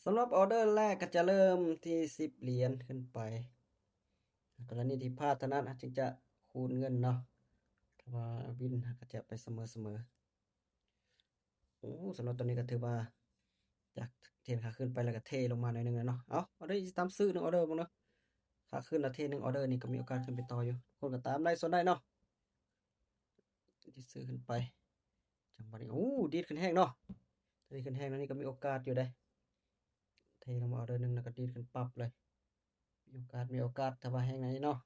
ສຳລັບອອເດີແລກກໍຈະເລີ່ມທີ່ສິບຫຼຽນຂຶ້ນໄປ. ກໍລະນີທີ່ພາດເທົ່ານັ້ນ ເຮົາຈຶ່ງຈະຄູນເງິນເນາະ. ຖ້າວ່າວິນ ເຮົາກໍຈະໄປສະເໝີໆ. ໂອ້ ສຳລັບຕອນນີ້ກໍຖືວ່າຈາກເທຣນຂາຂຶ້ນໄປແລ້ວກໍເທລົງມາໜ້ອຍໜຶ່ງແລ້ວເນາະ. ເອົາ ອອເດີອີກຕາມຊື້ໜຶ່ງອອເດີເບິ່ງເດີ. ຂາຂຶ້ນລະເທໜຶ່ງອອເດີນີ້ກໍມີໂອກາດຂຶ້ນໄປຕໍ່ຢູ່. ຄົນກໍຕາມໄດ້ສ່ວນໄດ້ເນາະ. ທີ່ຊື້ຂຶ້ນໄປ ຈັງຫວະນີ້ ໂອ້ ດີດຂຶ້ນແຮງເນາະ. ດີດຂຶ້ນແຮງ ອັນນີ້ກໍມີໂອກາດຢູ່ເດ້. ເທລົງມາອອເດີໜຶ່ງ ແລ້ວກໍດີດຂຶ້ນປັບເລີຍ. ມີໂອກາດ ມີໂອກາດ ຖ້າວ່າແຮງໃນເນາະ.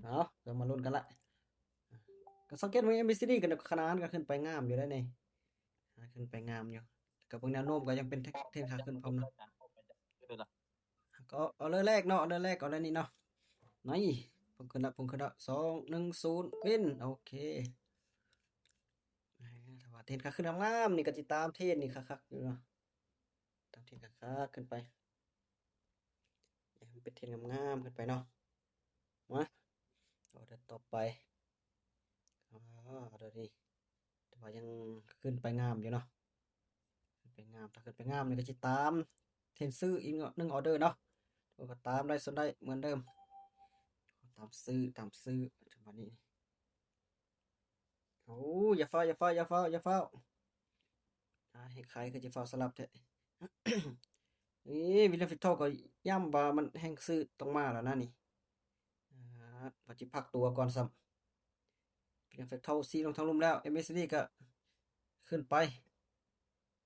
ເອົາ ກໍມາລຸ້ນກັນລະ. ກໍສັງເກດເບິ່ງ ເອັມເອຊີດີ ກໍຂະໜານກໍຂຶ້ນໄປງາມຢູ່ໄດ໋ນີ້. ອ່າ ຂຶ້ນໄປງາມຢູ່. ກໍເບິ່ງແນວໂນ້ມກໍຍັງເປັນເທຣນຂາຂຶ້ນພ້ອມເນາະ. ກໍອອເດີແລກເນາະ ອອເດີແລກ ອອເດີນີ້ເນາະ. ນີ້ ເພິ່ງຂຶ້ນລະ ເພິ່ງຂຶ້ນລະ ສອງ ໜຶ່ງ ສູນ ວິນ. ໂອເຄ ຖ້າວ່າເທຣນຂາຂຶ້ນງາມໆ ນີ້ກໍຊິຕາມເທຣນນີ້ຄັກໆຢູ່ເນາະ. ຕາມເທຣນຄັກໆຂຶ້ນໄປ. ໃຫ້ມັນເປັນເທຣນງາມໆຂຶ້ນໄປເນາະ. ມາ ອອເດີຕໍ່ໄປ. ອາ ອອເດີນີ້ ແຕ່ວ່າຍັງຂຶ້ນໄປງາມຢູ່ເນາະ. ຂຶ້ນໄປງາມ ຖ້າຂຶ້ນໄປງາມນີ້ກໍຊິຕາມເທຣນຊື້ອີກໜຶ່ງອອເດີເນາະ. ກໍຕາມໄດ້ສ່ວນໄດ້ເໝືອນເດີມ. ຕາມຊື້ ຕາມຊື້ ຈັງຫວະນີ້. ໂອ້ ຢ່າຟ້າວ ຢ່າຟ້າວ ຢ່າຟ້າວ ຢ່າຟ້າວ. ອ່າ ເຮັດຂາຍຄືຊິຟ້າວສະຫຼັບແທ້. ເອີ ວິລຽມ ແຟກໂທ ກໍຢ້ຳວ່າມັນແຮງຊື້ຕ້ອງມາແລ້ວນະນີ້. ອ່າ ວ່າຊິພັກຕົວກ່ອນຊ້ຳ. ວິລຽມ ແຟກໂທ ຊີ້ລົງທາງລຸ່ມແລ້ວ ເອັມເອຊີດີ ກໍຂຶ້ນໄປ.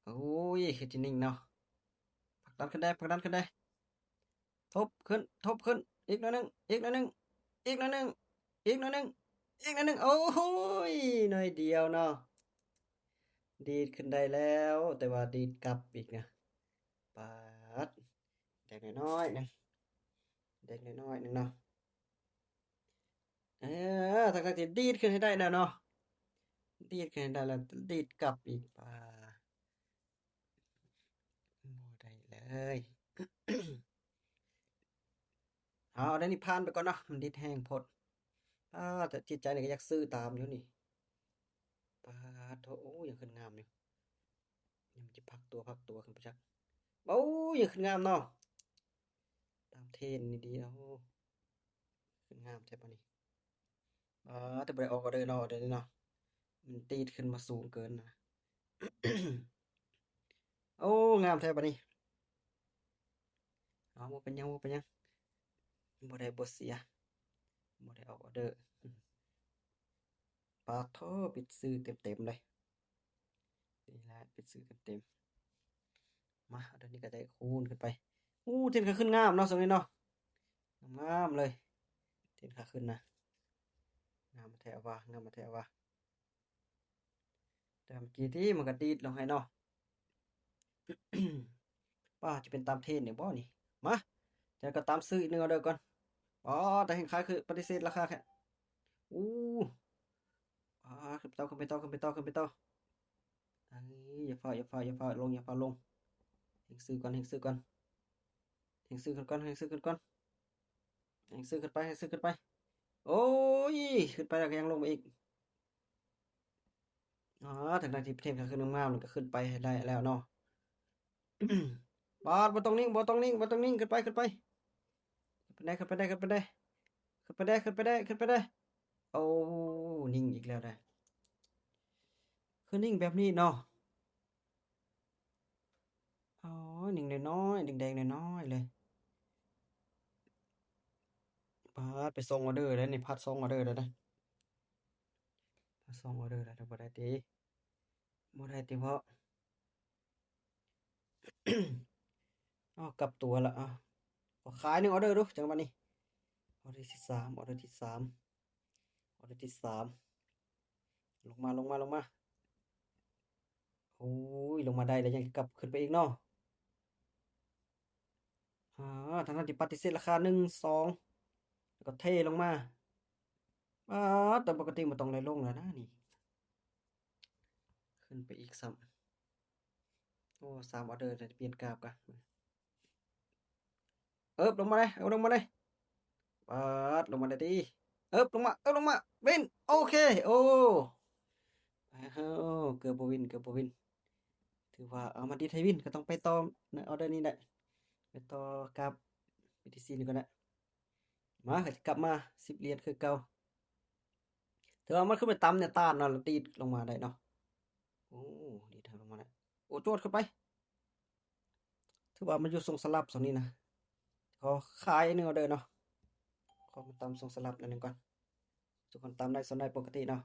ໂອ້ຍ ຄືຊິນິ່ງເນາະ. ຜັກດັນຂຶ້ນແດ່ ຜັກດັນຂຶ້ນແດ່. ທົບຂຶ້ນ ທົບຂຶ້ນ ອີກໜ້ອຍໜຶ່ງ ອີກໜ້ອຍໜຶ່ງ ອີກໜ້ອຍໜຶ່ງ ອີກໜ້ອຍໜຶ່ງ ອີກໜ້ອຍໜຶ່ງ. ໂອ້ຍ ໜ້ອຍດຽວເນາະ. ດີດຂຶ້ນໄດ້ແລ້ວ ແຕ່ວ່າດີດກັບອີກນະ. ປາດ ແດງນ້ອຍໆໜຶ່ງ ແດງນ້ອຍໆໜຶ່ງເນາະ. ເອີ ທັງໆທີ່ດີດຂຶ້ນໃຫ້ໄດ້ແລ້ວເນາະ. ດີດຂຶ້ນໃຫ້ໄດ້ແລ້ວ ດີດກັບອີກ. ປາ ບໍ່ໄດ້ເລີຍ. ເອົາ ໄດ້ນີ້ຜ່ານໄປກ່ອນເນາະ ມັນດິດແຮງໂພດ. ປາ ແຕ່ຈິດໃຈນີ້ກໍຢາກຊື້ຕາມຢູ່ນີ້. ປາໂທ ໂອ້ ຍັງຂຶ້ນງາມຢູ່. ຍັງຊິພັກຕົວ ພັກຕົວຂຶ້ນໄປຈັກ. ໂອ້ ຍັງຂຶ້ນງາມເນາະ. ຕາມເທຣນນີ້ດີ. ໂອ້ ຂຶ້ນງາມແທ້ປານນີ້. ອ່າ ແຕ່ບໍ່ໄດ້ອອກອອເດີເນາະ ເດີນີ້ເນາະ ມັນດີດຂຶ້ນມາສູງເກີນນະ. ໂອ້ ງາມແທ້ບາດນີ້. ເອົາ ບໍ່ເປັນຫຍັງ ບໍ່ເປັນຫຍັງ ບໍ່ໄດ້ບໍ່ເສຍ ບໍ່ໄດ້ອອກອອເດີ. ປາໂທ ປິດຊື້ເຕັມໆເລີຍ. ນີ້ແຫຼະ ປິດຊື້ເຕັມໆ. ມາ ດຽວນີ້ກໍໄດ້ຄູນຂຶ້ນໄປ. ໂອ້ ເທຣນຂາຂຶ້ນງາມເນາະ ຊ່ວງນີ້ເນາະ ງາມໆເລີຍ. ເທຣນຂາຂຶ້ນນະ ງາມແທ້ວ່າ ງາມແທ້ວ່າ. ແຕ່ເມື່ອກີ້ທີ່ມັນກໍດີດລົງໃຫ້ເນາະ. ປ້າ ຈະເປັນຕາມເທຣນນີ້ບໍ່ນີ້? ມາ ຈະກໍຕາມຊື້ອີກໜຶ່ງອອເດີກ່ອນ. ອໍ ແຕ່ແຮງຂາຍຄືປະຕິເສດລາຄາແທ້. ໂອ້ ອ່າ ຂຶ້ນໄປຕໍ່ ຂຶ້ນໄປຕໍ່ ຂຶ້ນໄປຕໍ່ ຂຶ້ນໄປຕໍ່. ເອີຍ ຢ່າຟ້າວ ຢ່າຟ້າວ ຢ່າຟ້າວລົງ ຢ່າຟ້າວລົງ. ແຮງຊື້ກ່ອນ ແຮງຊື້ກ່ອນ ແຮງຊື້ຂຶ້ນກ່ອນ ແຮງຊື້ຂຶ້ນກ່ອນ ແຮງຊື້ຂຶ້ນໄປ ແຮງຊື້ຂຶ້ນໄປ. ໂອ້ຍ ຂຶ້ນໄປແລ້ວກໍຍັງລົງມາອີກ. ອໍ ທັງໆທີ່ເທຣນຂາຂຶ້ນງາມໆ ມັນກໍຂຶ້ນໄປໃຫ້ໄດ້ແລ້ວເນາະ. ບາດ ບໍ່ຕ້ອງນິ່ງ ບໍ່ຕ້ອງນິ່ງ ບໍ່ຕ້ອງນິ່ງ ຂຶ້ນໄປ ຂຶ້ນໄປ ຂຶ້ນໄປແດ່ ຂຶ້ນໄປແດ່ ຂຶ້ນໄປແດ່. ໂອ້ ນິ່ງອີກແລ້ວເດ້. ຄືນິ່ງແບບນີ້ເນາະ. ໂອ້ຍ ນິ່ງນ້ອຍໆ ແດງໆນ້ອຍໆເລີຍ. ບາດ ໄປສອງອອເດີແລ້ວນີ້ ພາດສອງອອເດີແລ້ວເດ້. ພາດສອງອອເດີແລ້ວ ບໍ່ໄດ້ຕິ ບໍ່ໄດ້ຕິເພາະ. ເອົາ ກັບຕົວລະ ເອົາ ຂໍຂາຍໜຶ່ງອອເດີດູ ຈັງຫວະນີ້. ອອເດີທີສາມ ອອເດີທີສາມ ອອເດີທີສາມ. ລົງມາ ລົງມາ ລົງມາ. ໂອ້ຍ ລົງມາໄດ້ແລ້ວ ຍັງກັບຂຶ້ນໄປອີກເນາະ. ອ່າ ທັງໆທີ່ປະຕິເສດລາຄາ ໜຶ່ງ ສອງ ແລ້ວກໍເທລົງມາ. ປາດ ແຕ່ປົກກະຕິບໍ່ຕ້ອງໄດ້ລົງແລ້ວນະນີ້. ຂຶ້ນໄປອີກຊ້ຳ. ໂອ້ ສາມອອເດີ ແລ້ວປ່ຽນກາບກະ. ເອີບ ລົງມາເລີຍ ເອີບ ລົງມາເລີຍ. ປາດ ລົງມາໄດ້ຕິ. ເອີບ ລົງມາ ເອີບ ລົງມາ ວິນ. ໂອເຄ ໂອ້ ເອີ ເກືອບບໍ່ວິນ ເກືອບບໍ່ວິນ. ຄືວ່າເອົາມາດີດໃຫ້ວິນ ກໍຕ້ອງໄປຕໍ່ໃນອອເດີນີ້ແຫຼະ ໄປຕໍ່ກັບບີທີຊີນີ້ກ່ອນແຫຼະ. ມາ ກໍຈະກັບມາສິບຫຼຽນຄືເກົ່າ. ຖືວ່າມັນຄືໄປຕຳແນວຕ້ານເນາະ ແລ້ວດີດລົງມາໄດ້ເນາະ. ໂອ້ ດີດໃຫ້ລົງມາໄດ້. ໂອ້ ຈວດຂຶ້ນໄປ. ຖືວ່າມັນຢູ່ຊົງສະຫຼັບຊ່ວງນີ້ນະ. ຂໍຂາຍໜຶ່ງອອເດີເນາະ. ຂໍມາຕຳຊົງສະຫຼັບໜ້ອຍໜຶ່ງກ່ອນ. ທຸກຄົນຕຳໄດ້ຊົນໄດ້ປົກກະຕິເນາະ.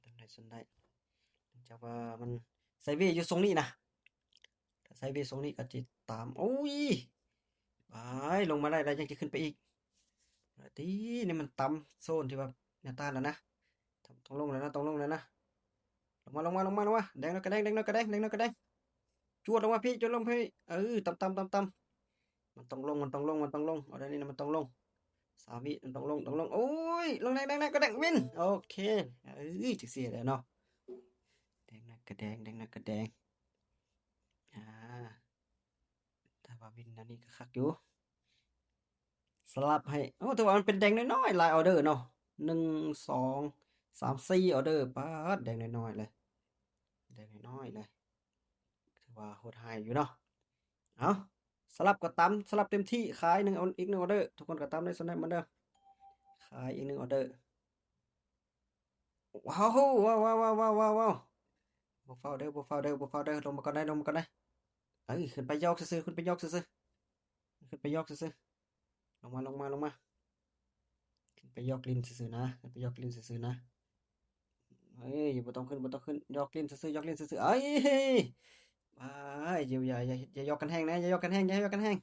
ຕຳໄດ້ຊົນໄດ້. ເນື່ອງຈາກວ່າມັນໄຊເວຢູ່ຊົງນີ້ນະ. ຖ້າໄຊເວຊົງນີ້ກໍຈະຕາມ. ໂອ້ຍ ບາຍ ລົງມາໄດ້ແລ້ວ ຍັງຈະຂຶ້ນໄປອີກ. ດີ ນີ້ມັນຕຳໂຊນທີ່ວ່າແນວຕ້ານແລ້ວນະ. ຕ້ອງລົງແລ້ວນະ ຕ້ອງລົງແລ້ວນະ. ລົງມາ ລົງມາ ລົງມາ ລົງມາ. ແດງໜ້ອຍກະແດງ ແດງໜ້ອຍກະແດງ ແດງໜ້ອຍກະແດງ. ຈວດລົງມາພີ້ ຈວດລົງພີ້. ເອີ ຕຳ ຕຳ ຕຳ ຕຳ. ມັນຕ້ອງລົງ ມັນຕ້ອງລົງ ມັນຕ້ອງລົງ. ອອເດີນີ້ນະ ມັນຕ້ອງລົງ. ສາມວິ ມັນຕ້ອງລົງ ຕ້ອງລົງ. ໂອ້ຍ ລົງແດງ ແດງໜ້ອຍກະແດງ ວິນ. ໂອເຄ. ເອີ ຈັ່ງຊີ້ແຫຼະເນາະ. ແດງໜ້ອຍກະແດງ ແດງໜ້ອຍກະແດງ. ອາ ຖ້າວ່າວິນແນວນີ້ກໍຄັກຢູ່. ສະຫຼັບໃຫ້. ໂອ້ ຖືວ່າມັນເປັນແດງນ້ອຍໆ ຫຼາຍອອເດີເນາະ. ໜຶ່ງ ສອງ ສາມ ສີ່ອອເດີ. ປາດ ແດງນ້ອຍໆເລີຍ ແດງນ້ອຍໆເລີຍ. ຖືວ່າໂຫດຮ້າຍຢູ່ເນາະ. ເອົາ ສະຫຼັບກໍຕຳ ສະຫຼັບເຕັມທີ່. ຂາຍໜຶ່ງ ອີກໜຶ່ງອອເດີ. ທຸກຄົນກໍຕຳໄດ້ສ່ວນໃດເໝືອນເດີມ. ຂາຍອີກໜຶ່ງອອເດີ. ວ້າວ ວ້າວ ວ້າວ ວ້າວ ວ້າວ. ບໍ່ຟ້າວເດີ ບໍ່ຟ້າວເດີ ບໍ່ຟ້າວເດີ. ລົງມາກ່ອນໄດ໋ ລົງມາກ່ອນໄດ໋. ເອີ ຂຶ້ນໄປຢອກຊື່ໆ ຂຶ້ນໄປຢອກຊື່ໆ ຂຶ້ນໄປຢອກຊື່ໆ. ລົງມາ ລົງມາ ລົງມາ. ຂຶ້ນໄປຢອກຫຼິ້ນຊື່ໆນະ ຂຶ້ນໄປຢອກຫຼິ້ນຊື່ໆນະ. ເອີຍ ບໍ່ຕ້ອງຂຶ້ນ ບໍ່ຕ້ອງຂຶ້ນ. ຢອກຫຼິ້ນຊື່ໆ ຢອກຫຼິ້ນຊື່ໆ. ເອີຍ ບາຍ ຢ່າ ຢ່າ ຢ່າ ຢ່າຢອກກັນແຮງນະ ຢ່າຢອກກັນແຮງ ຢ່າຢອກກັນແຮງ.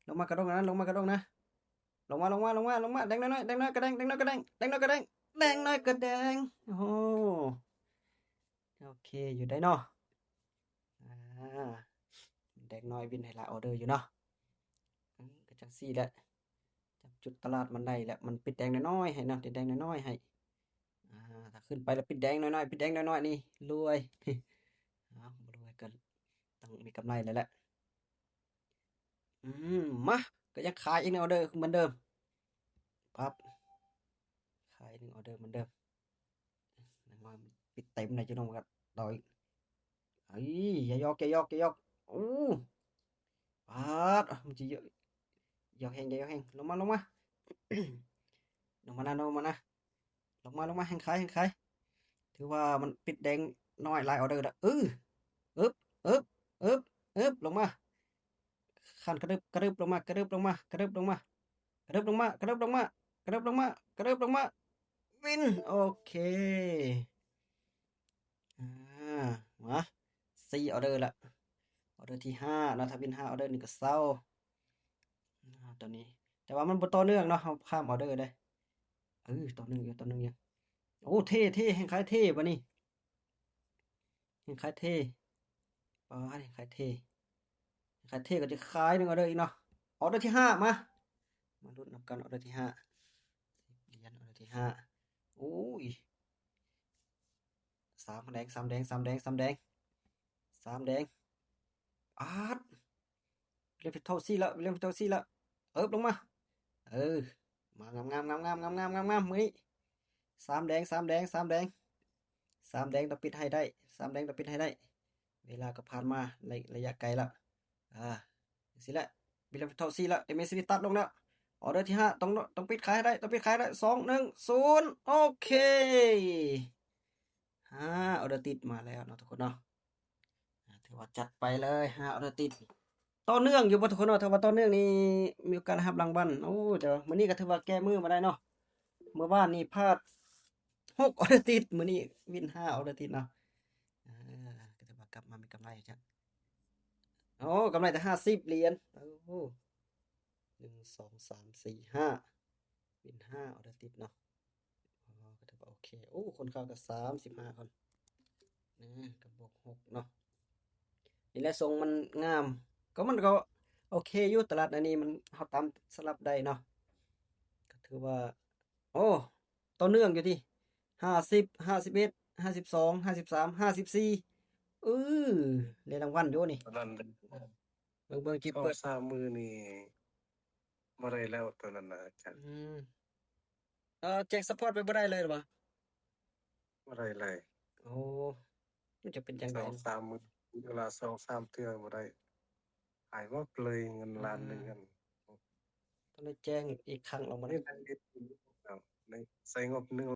ລົງມາກະດົງນະ ລົງມາກະດົງນະ. ລົງມາ ລົງມາ ລົງມາ ລົງມາ. ແດງນ້ອຍໆ ແດງນ້ອຍກະແດງ ແດງນ້ອຍກະແດງ ແດງນ້ອຍກະແດງ ແດງນ້ອຍກະແດງ. ໂອ້ ໂອເຄຢູ່ໄດ໋ເນາະ. ອາ ແດງນ້ອຍວິນໃຫ້ຫຼາຍອອເດີຢູ່ເນາະ. ເອີ ກໍຈັ່ງຊີ້ແຫຼະ ຈັບຈຸດຕະຫຼາດມັນໄດ້ແຫຼະ. ມັນປິດແດງນ້ອຍໆໃຫ້ເນາະ ຕິດແດງນ້ອຍໆໃຫ້. ອາ ຖ້າຂຶ້ນໄປແລ້ວປິດແດງນ້ອຍໆ ປິດແດງນ້ອຍໆນີ້ລວຍ. ເອົາ ບໍ່ລວຍກໍຕ້ອງມີກຳໄລແລ້ວແຫຼະ. ອືມ ມາ ກໍຍັງຂາຍອີກໜຶ່ງອອເດີເໝືອນເດີມ. ປັບ ຂາຍອີກໜຶ່ງອອເດີເໝືອນເດີມ. ມັນປິດເຕັມແລ້ວ ຈະລົງມາຕໍ່ອີກ. ເອີຍ ຢ່າຢອກ ຢ່າຢອກ ຢ່າຢອກ. ໂອ້ ປາດ ມັນຈະຢອກ ຢອກແຮງ ຢ່າຢອກແຮງ. ລົງມາ ລົງມາ ລົງມານະ ລົງມານະ. ລົງມາ ລົງມາ ແຮງຂາຍ ແຮງຂາຍ. ຖືວ່າມັນປິດແດງນ້ອຍຫຼາຍອອເດີແລ້ວ. ເອີ ອຶບ ອຶບ ອຶບ ອຶບ ລົງມາ. ຂັ້ນກະດຶບ ກະດຶບລົງມາ ກະດຶບລົງມາ ກະດຶບລົງມາ ກະດຶບລົງມາ ກະດັບລົງມາ ກະດັບລົງມາ ກະດັບລົງມາ. ວິນ ໂອເຄ. ອາ ມາ ສີ່ອອເດີລະ. ອອເດີທີຫ້າເນາະ ຖ້າວິນຫ້າອອເດີນີ້ກໍເຊົາ. ອາ ຕົວນີ້ ແຕ່ວ່າມັນບໍ່ຕໍ່ເນື່ອງເນາະ ເຮົາຂ້າມອອເດີໄດ້. ເອີ ຕໍ່ເນື່ອງຢູ່ ຕໍ່ເນື່ອງຢູ່. ໂອ້ ເທ່ ເທ່ ແຮງຂາຍເທ່ບາດນີ້. ແຮງຂາຍເທ ປາດ ແຮງຂາຍເທ ແຮງຂາຍເທກໍຈະຂາຍໜຶ່ງອອເດີອີກເນາະ. ອອເດີທີຫ້າ ມາ ມາລຸ້ນນຳກັນ ອອເດີທີຫ້າ ສິບຫຼຽນ ອອເດີທີຫ້າ. ໂອ້ຍ ສາມແດງ ສາມແດງ ສາມແດງ ສາມແດງ ສາມແດງ ປາດ. ວິລຽມ ແພັດເທິນ ສີ່ລະ ວິລຽມ ແພັດເທິນ ສີ່ລະ. ເອີບ ລົງມາ ເອີ ມາງາມໆ ງາມໆ ງາມໆ ງາມໆ ມື້ນີ້. ສາມແດງ ສາມແດງ ສາມແດງ ສາມແດງ ຕ້ອງປິດໃຫ້ໄດ້ ສາມແດງ ຕ້ອງປິດໃຫ້ໄດ້. ເວລາກໍຜ່ານມາໄລ ໄລຍະໄກລະ. ອາ ຈັ່ງຊີ້ແຫຼະ ວິລຽມ ແພັດເທິນ ສີ່ລະ ເອັມເອສວີ ຕັດລົງແລ້ວ. ອອເດີທີຫ້າ ຕ້ອງ ຕ້ອງປິດຂາຍໃຫ້ໄດ້ ຕ້ອງປິດຂາຍໃຫ້ໄດ້. ສອງ ໜຶ່ງ ສູນ ໂອເຄ ຫ້າອອເດີຕິດມາແລ້ວເນາະ ທຸກຄົນເນາະ. ອາ ຖືວ່າຈັດໄປເລີຍ ຫ້າອອເດີຕິດ. ຕໍ່ເນື່ອງຢູ່ບໍ່ ທຸກຄົນເນາະ? ຖ້າວ່າຕໍ່ເນື່ອງນີ້ມີໂອກາດໄດ້ຮັບລາງວັນ. ໂອ້ ແຕ່ວ່າມື້ນີ້ກໍຖືວ່າແກ້ມືມາໄດ້ເນາະ. ມື້ວານນີ້ພາດຫົກອອເດີຕິດ ມື້ນີ້ວິນຫ້າອອເດີຕິດເນາະ. ເອີ ກໍຖືວ່າກັບມາມີກຳໄລຈັກ ໂອ້ ກຳໄລແຕ່ຫ້າສິບຫຼຽນ. ໂອ້ ໜຶ່ງ ສອງ ສາມ ສີ່ ຫ້າ ເປັນຫ້າອອເດີຕິດເນາະ. ອໍ ກໍຖືວ່າໂອເຄ. ໂອ້ ຄົນເຂົ້າກໍສາມສິບຫ້າຄົນນະ ກໍບວກຫົກເນາະ. ນີ້ແຫຼະ ຊົງມັນງາມ ກໍມັນກໍໂອເຄຢູ່. ຕະຫຼາດອັນນີ້ມັນ ເຮົາຕາມສະຫຼັບໄດ້ເນາະ. ກໍຖືວ່າ ໂອ້ ຕໍ່ເນື່ອງຢູ່ຕິ ຫ້າສິບ ຫ້າສິບເອັດ ຫ້າສິບສອງ ຫ້າສິບສາມ ຫ້າສິບສີ່. ເອີ ໄດ້ລາງວັນຢູ່ນີ້. ເບິ່ງ ເບິ່ງ ຈິບເປີດ ສອງສາມມື້ນີ້ບໍ່ໄດ້ແລ້ວຕອນນັ້ນນະອາຈານ. ອືມ ເອີ ແຈ້ງສະພອດໄປບໍ່ໄດ້ເລີຍບໍ່? ບໍ່ໄດ້ເລີຍ. ໂອ້ ມັນຈະເປັນຈັ່ງໃດ? ສອງສາມມື້ ເວລາສອງສາມເທື່ອບໍ່ໄດ້ ຫາຍວັບເລີຍເງິນລ້ານໜຶ່ງຫັ້ນ. ຕ້ອງໄດ້ແຈ້ງອີກຄັ້ງລະບໍ່ນະ? ໃຊ້ງົບໜຶ່ງ